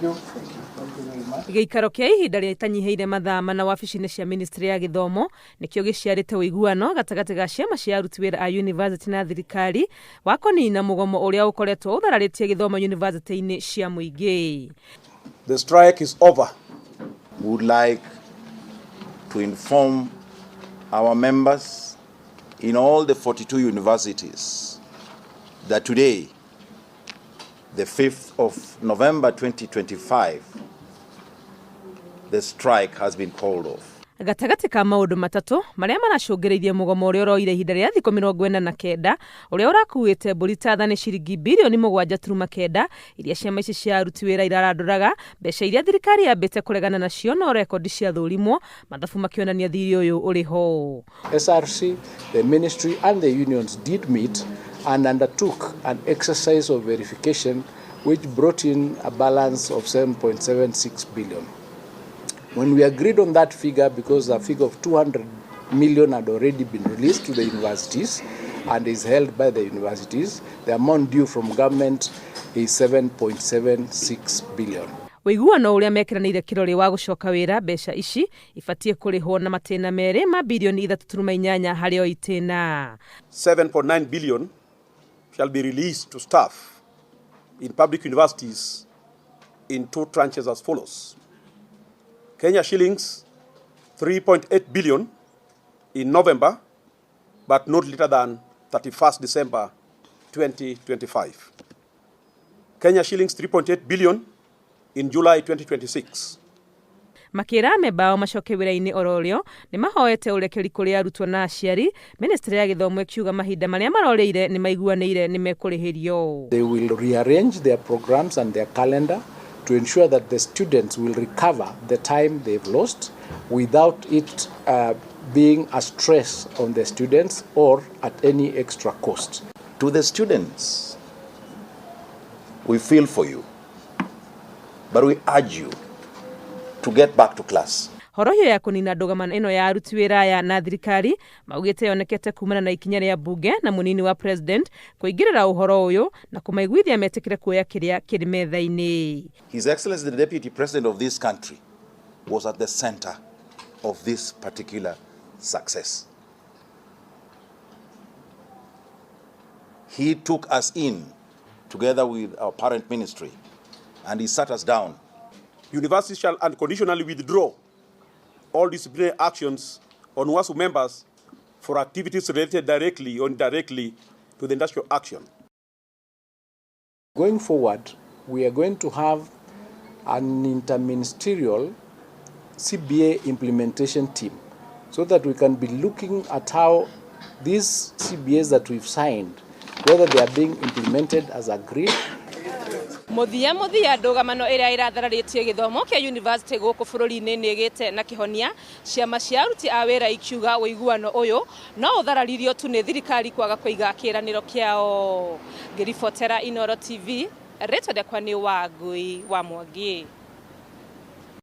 Thank you. Thank you very much. Gĩikaro kĩa ihinda rĩtanyiheire mathaa mana wabici-inĩ cia ministry ya gĩthomo nĩkĩo gĩciarĩte ũiguano gatagatĩ ga ciama cia aruti wĩra a university na thirikari wa kũnina mũgomo ũrĩa ũkoretwo ũthararĩtie gĩthomo university-inĩ cia mũingĩ. The strike is over. We would like to inform our members in all the 42 universities that today, the 5th of November 2025, the strike has been called off. Gatagatĩ ka maũndũ matatũ marĩa maracũngĩrĩirie mũgomo ũrĩa ũroire ihinda rĩa thikũ 49 ũrĩa ũrakuĩte mbũri ta thani ciringi birioni 7.9 iria ciama ici cia aruti wĩra irarandũraga, mbeca iria thirikari yambĩte kũregana nacio no rekondi ciathũrimwo, mathabu makĩonania thirĩ ũyũ ũrĩ ho. SRC, the ministry and the unions did meet and undertook an exercise of verification which brought in a balance of 7.76 billion. When we agreed on that figure, because a figure of 200 million had already been released to the universities and is held by the universities, the amount due from government is 7.76 billion. Ũiguano ũrĩa mekĩranĩire kĩrore wa gũcoka wĩra, mbeca ici ibatiĩ kũrĩhwo na matĩna merĩ ma birioni 3.8 harĩ o itĩna. 7.9 billion shall be released to staff in public universities in two tranches as follows. Kenya shillings 3.8 billion in November, but not later than 31st December 2025. Kenya shillings 3.8 billion in July 2026. Makĩra amemba ao macoke wĩra-inĩ ororĩo nĩ mahoete ũrekeri kũrĩ arutwo na aciari, ministry ya gĩthomo ĩkiuga mahinda marĩa marorĩire nĩ maiguanĩire nĩ mekũrĩhĩrio. They will rearrange their programs and their calendar to ensure that the students will recover the time they've lost without it being a stress on the students or at any extra cost. To the students, we feel for you, but we urge you to get back to class. Horohio ya kũnina ndũgamano ĩno ya aruti wĩra aya na thirikari maugĩte yonekete kumana na ikinya rĩa mbunge na mũnini wa president kũingĩrĩra ũhoro ũyũ na kũmaiguithia metĩkĩre kuoya kĩrĩa kĩrĩ metha-inĩ. His Excellency the Deputy President of this country was at the center of this particular success. He took us in together with our parent ministry and he sat us down. Universities shall unconditionally withdraw all disciplinary actions on UASU members for activities related directly or indirectly to the industrial action. Going forward, we are going to have an interministerial CBA implementation team so that we can be looking at how these CBAs that we've signed, whether they are being implemented as agreed. Mũthia mũthia ndũgamano ĩrĩa ĩrathararĩtie gĩthomo kĩa university gũkũ bũrũri-inĩ nĩ ĩgĩte na kĩhonia, ciama cia aruti a wĩra ikiuga ũiguano ũyũ no ũthararirio tu nĩ thirikari kwaga kũiga kĩĩranĩro kĩao. Ngĩribotera Inooro TV, rĩtwa rĩakwa nĩ Wangui wa Mwangi.